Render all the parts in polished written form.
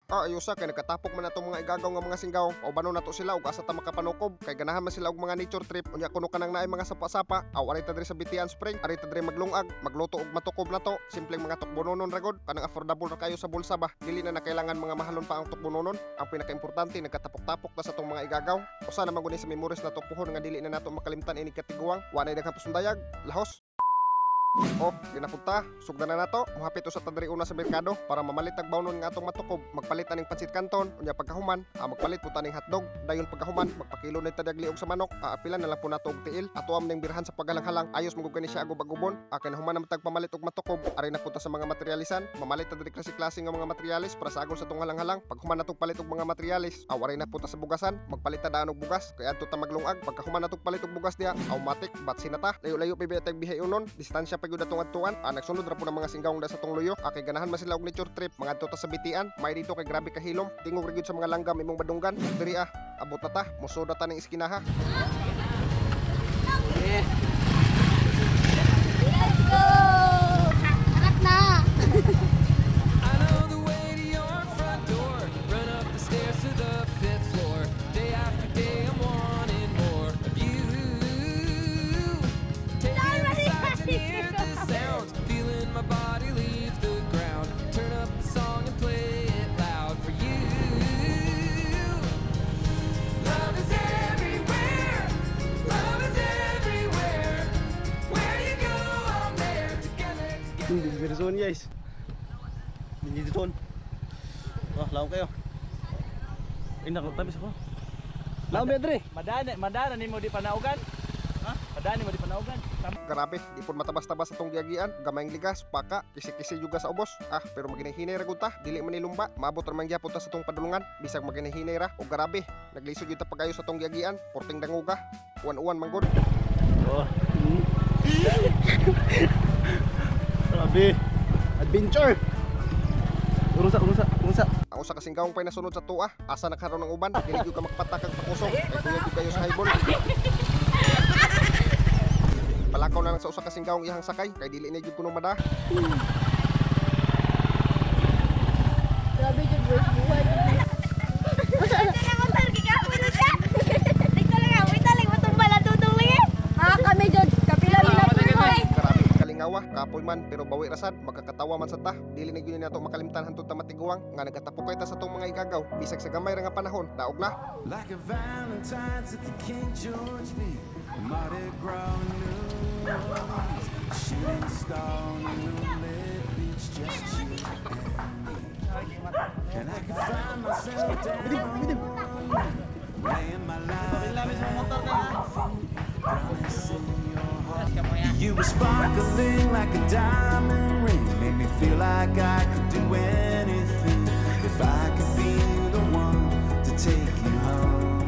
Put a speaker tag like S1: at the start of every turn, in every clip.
S1: Ah, ayusa kay nagkatapok man atong mga igagaw nga mga singgaw. Paubanon nato sila ug asa ta makapanukob kay ganahan man sila og mga nature trip. Unya kuno kanang naay mga sapa-sapa. Aw, ari ta diri sa Bitian Spring, ari ta diri maglungag, magluto og matukob nato. Simpleng mga tukbononon ra gud, kanang affordable ra kayo sa bulsa ba. Dili na na kailangan mga mahalon pa ang tukbononon. Ang pinakaimportante, nagkatapok-tapok ta sa atong mga igagaw. Usa naman gud ni sa memories nato puhon nga dili na nato makalimtan ini katiguang. Wa nay daghang pasundayag, lahos. Oh, di na punta. Sugdan na nato. Muhapit usa ta diri una sa merkado para mamalit tag bawnon nga atong matukob. Magpalit aning pansit canton, unya pagkahuman, magpalit po ta ning hotdog. Dayon pagkahuman, magpakilo na ta liog sa manok. Aapilan na lang po nato og tiil. Ato am ning birhan sa paghalang-halang. Ayos mo gani siya agub-agubon. Kay nahuman na tag pamalit og matukob. Ari na punta sa mga materialisan. Mamalit ta diri klase-klase nga mga materialis para sa agol sa atong halang-halang. Paghuman natong palit og mga materialis, ari na punta sa bugasan. Magpalit ta daan og bugas. Kay adto ta maglungag. Pagkahuman natong palit og bugas diha, automatic batsi na ta. Layo-layo pa tag bihay unon. Distansya pa gyud atong adtuan. Nagsunod ra po ng mga singgawng da sa tong luyo. Kay ganahan man sila og nature trip. Mangadto ta sa Bitian. May dito kay grabe kahilom. Tingog ra gyud sa mga langgam imong badunggan. Diri abot na ta. Musoda ta ning iskinaha.
S2: Let's go! Harap na!
S3: I know the way to your front door. Run up the stairs to the fifth floor. Day after day, I'm wanting more of you. Taking the sights and hear the sounds. Feeling my body leave the ground. Turn up the song and play it loud for you. Love is everywhere. Love is everywhere. Where you go, I'm there. Together, together.
S4: Danger zone, guys. Danger zone. Oh, laom kayo.
S5: Ay, naku, tabis ako.
S4: Laom Bedre.
S5: Madana, madana nimo di panaugan. Ha? Madani mo di panaugan.
S1: Grabe, di po matabas-tabas atong giagian. Gamayng ligas, paka, kisi-kisi juga sa ubos. Ah, pero maginahinay ra gud ta, dili man nilumba. Maabot ra man gyapon ta sa atong padulungan. Bisag maginahinay ra, og grabe, naglisod gyud ta pagayo sa atong giagian. Porting danguga, uwan-uwan man gud.
S5: Oh.
S4: Grabe. Adventure. Urusa, urusa, urusa.
S1: Ang usa ka singgawong pay nasunod sa tuwa, asa nakaroon ng uban, dili gyud ka makapatakag pakusog. Kay kuya gyud kayo sa highball. Palakaw na lang sa usa ka singgawong iyang sakay, kay dili na gyud kuno mada.
S2: Grabe jud boys, buhay jud. Dito lang, wait lang, matumba lang tutong lang eh. Ah, kami jud, kapila nila po.
S1: Grabe kalingawa, kapoy man pero bawi rasad, magkakatawa man sa ta. Dili na gyud nato makalimtan hantod ta matiguang nga nagkatapok ta sa atong mga igagaw. Bisag sa gamay ra nga panahon, daog na.
S6: Like a Valentine's at the King George V. Mardi Gras in New Orleans, shooting star on the moonlit beach, just you and me. And I could find myself down, laying my life at your feet, promising your heart. You were sparkling like a diamond ring, made me feel like I could do anything if I could be the one to take you home.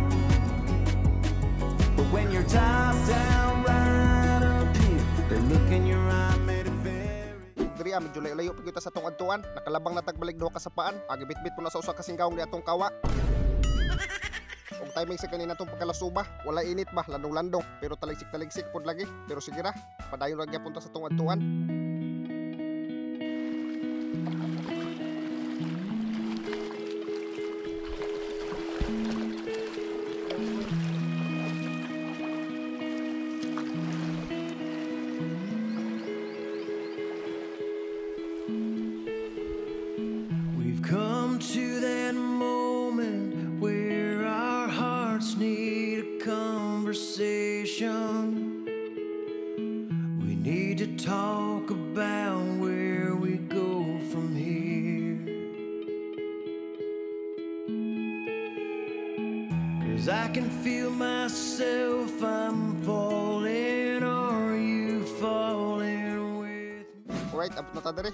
S6: But when you're top down right up here, the look in your eye made it very.
S1: Diri medyo layo-layo pa gyud ta sa atong adtuan. Nakalabang na tagbalik duha ka sapaan. Agibitbit po na sa usa ka singgawong di atong kawa. Og timing sa kanina tong pagkalasuba, wala init ba, landong-landong, pero taligsik-taligsik pod lagi. Pero sige ra, padayon ra gyapon ta sa atong adtuan.
S3: We've come to that moment where our hearts need a conversation. We need to talk about where we go from here. 'Cause I can feel myself, I'm falling. Are you falling with me?
S1: Alright, abot na ta diri.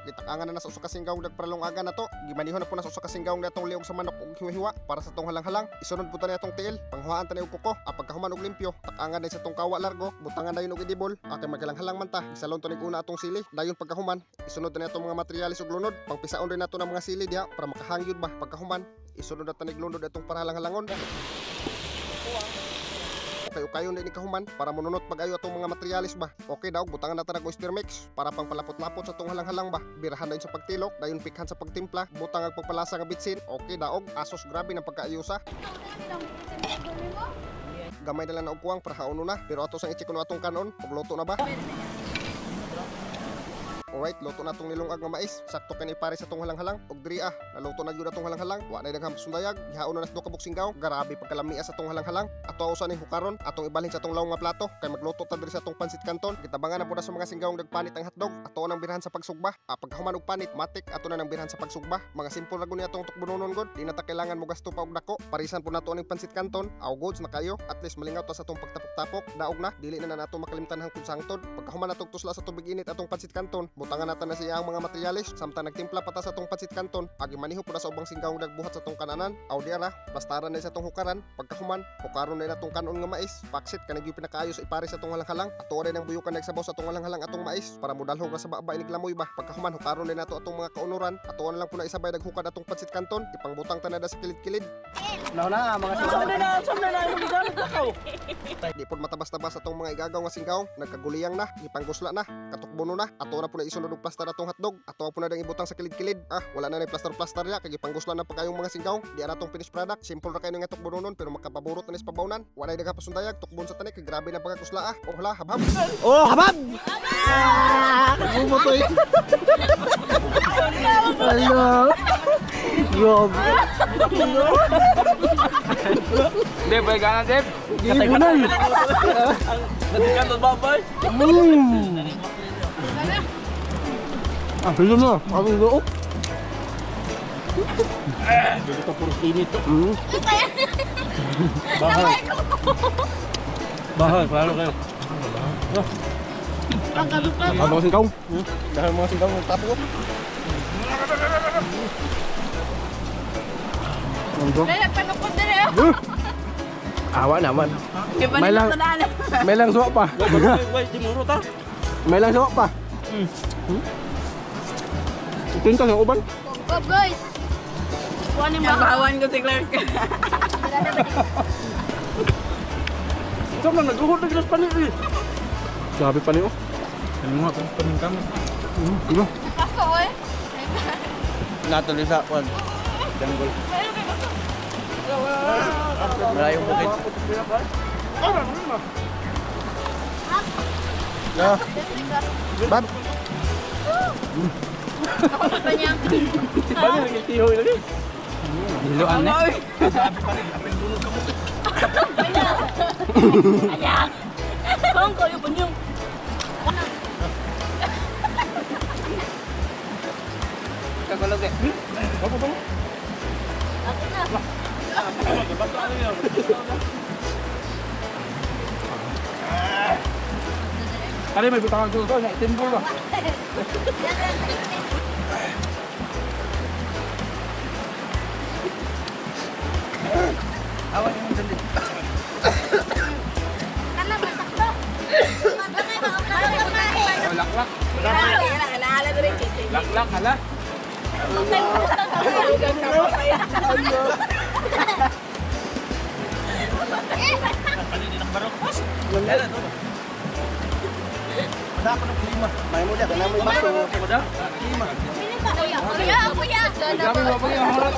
S1: Gitakangan na na sa usa ka singgawong nagpralungagan na to. Gimanihon na po na sa usa ka singgawong natong liog sa manok og hiwa-hiwa para sa tong halang-halang. Isunod po ta ni atong tiil, panghuhaan ta ni og kuko. Pagkahuman og limpyo, takangan na sa tong kawa largo, butangan dayon og idibol. Kay maghalang-halang man ta. Isalon to ni una atong sili. Dayon pagkahuman, isunod ta ni atong mga materyales og lunod. Pangpisaon rin nato ng mga sili diha para makahangyod ba. Pagkahuman, isunod na ta ni lunod atong parahalang-halangon. Ukay-ukayon din kahuman para monunot pag-ayo atong mga materialis ba. Okay daw, butangan na ta og oyster mix para pang palapot-lapot sa atong halang-halang ba. Birahan dayon sa pagtilok, dayon pikhan sa pagtimpla, butang ang pagpalasa nga bitsin. Okay daog, asos grabe ng pagkaayusa. Gamay na lang na og kuwang para haono na, pero ato sang i-check kuno atong kanon, ug luto na ba. Alright, luto na atong nilungag nga mais. Sakto kani pare sa atong halang-halang. Og diri ah, naluto na gyud atong halang-halang. Wa na daghang sundayag. Gihaon na nas duha ka buksinggaw. Grabe pagkalamia sa atong halang-halang. Ato usa ning hukaron, atong ibalhin sa atong lawong nga plato kay magluto ta diri sa atong pansit canton. Gitabangan na pud sa mga singgawng nagpanit ang hotdog. Ato nang birhan sa pagsugba. Pagkahuman og panit, matik ato na nang birhan sa pagsugba. Mga simple ra gud ni atong tukbononon gud. Di na ta kailangan mo gasto pa og dako. Parisan po nato aning pansit canton. Aw goods na kayo. At least malingaw ta sa atong pagtapok-tapok. Daog na, dili na nato makalimtan hangtod sa hangtod. Pagkahuman natong tusla sa tubig init atong pansit canton, butangan natin na siya ang mga materyales samtang nagtimpla pa ta sa atong pansit canton. Agi maniho po na sa ubang singgawng nagbuhat sa atong kananan. Aw di ara, plastaran na sa atong hukaran. Pagkahuman, hukaron na atong kanon nga mais. Paksit kanang gyud pinakaayo sa ipare sa atong halang-halang. Ato rin ang buyukan nagsabaw sa atong halang-halang atong mais para modalhog ra sa baba inig lamoy ba. Pagkahuman, hukaron na nato atong mga kaunuran. Ato na lang po na isabay naghukad atong pansit canton. Ipangbutang ta na sa kilid-kilid.
S4: Na mga singgaw.
S1: Di pod matabas-tabas atong mga igagaw nga singgaw, nagkaguliyang na, gipanggusla na, katukbono na. Ato na po na isunod og plastar atong hotdog. Ato po na dang ibutang sa kilid-kilid. Ah, wala na nay plastar-plastar ya kay gipanggusla na pa kayong mga singgaw. Di ara atong finished product. Simple ra kayo nga tukbononon pero makapaburot na ni sa pabawnan. Wala nay daghang pasundayag, tukbon sa tanik kay grabe na pagkakusla ah. Oh hala, habhab.
S4: Oh, habab! Bumutoy. Hello. Yo.
S5: Deb, bay gana Deb.
S4: Gibunan.
S5: Natikan to babay.
S4: Ah, bilo na. Ang loob. Dito puro init to.
S2: Bahay.
S5: Bahay, klaro kayo.
S1: Ang mga singkaw. Dahil mga singkaw ng tapo.
S2: Dahil nagpanukod din eh.
S4: Awa naman. May lang may lang suwa pa. May lang suwa pa. Tinta sa uban.
S2: Go guys. Nabawan ko si Clark.
S4: Sama nagluhod na gilas panit eh. Grabe panit oh.
S5: Ano nga paning kamo.
S4: Diba?
S2: Kaso eh.
S4: Natuloy sa kwan. Jungle. Malayong bukid.
S1: Ya. Bab.
S2: Ako pa niya.
S4: Bali nagitihoy lagi.
S5: Hiloan na.
S2: Ayak. Kung kayo pa niyo.
S5: Kakulog eh.
S4: Ako ba?
S2: Ako na.
S4: Kali may butang ang na timbol ba.
S5: Awan yung dali.
S2: Kana matakbo.
S5: Laklak. Laklak hala.
S4: May mo na may baso.
S2: Kuya, kuya.
S5: Grabe mo pa yung harap.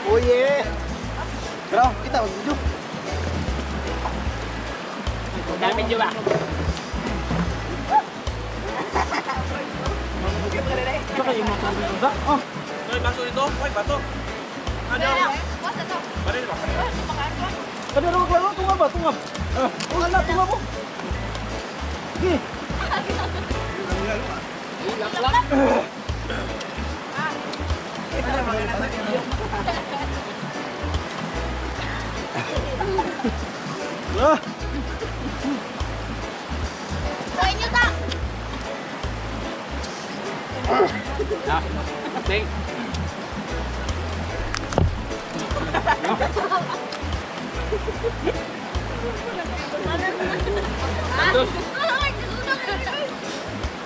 S4: Oh yeah. Bro, kita mag-video.
S5: Dami juga.
S4: Saka yung mga tubig ba? Oh.
S5: May baso dito? May bato. Ano? Baril ba?
S4: Kani ro maglaro tunga ba? Tunga. Ah, wala tunga mo. Sige.
S5: Laklak.
S4: Ah.
S2: Sa inyo ta.
S5: Ah. Ting.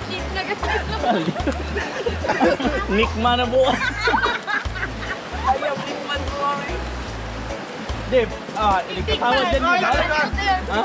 S2: Shit.
S4: Nikma na buo.
S5: Ayaw, Nikman ko eh.
S4: Dave, ikatawad din mo ba? Ha?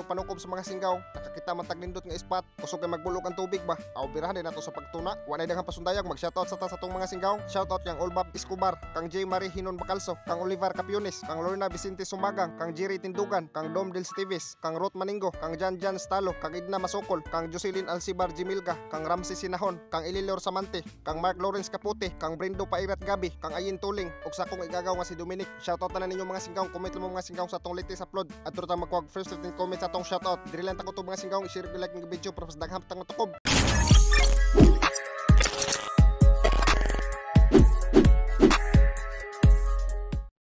S1: Panukob sa mga singgaw, nakakita man tag nindot nga ispat, kusog kay magbulok ang tubig ba. Aw birahan din nato sa pagtuna. Wa nay daghang pasundayag, mag-shoutout sa ta sa atong mga singgaw. Shoutout kang Olbab Escobar, kang J Marie Hinon Bacalso, kang Oliver Capiones, kang Lorna Vicente Sumagang, kang Jerry Tindugan, kang Dom Del Steves, kang Ruth Maningo, kang Jan Jan Stalo, kang Edna Masukol, kang Jocelyn Alcibar Jimilga, kang Ramsey Sinahon, kang Elilor Samante, kang Mark Lawrence Capote, kang Brendo Pairat Gabi, kang Ayin Tuling, ug sa akong igagaw nga si Dominic. Shoutout na ninyo mga singgaw, comment mo mga singgaw sa atong latest upload. Adto ta magkuha first 15 comments sa atong shoutout. Diri lang ta ko mga singgaw, i-share like ng video para mas daghang tang matukob.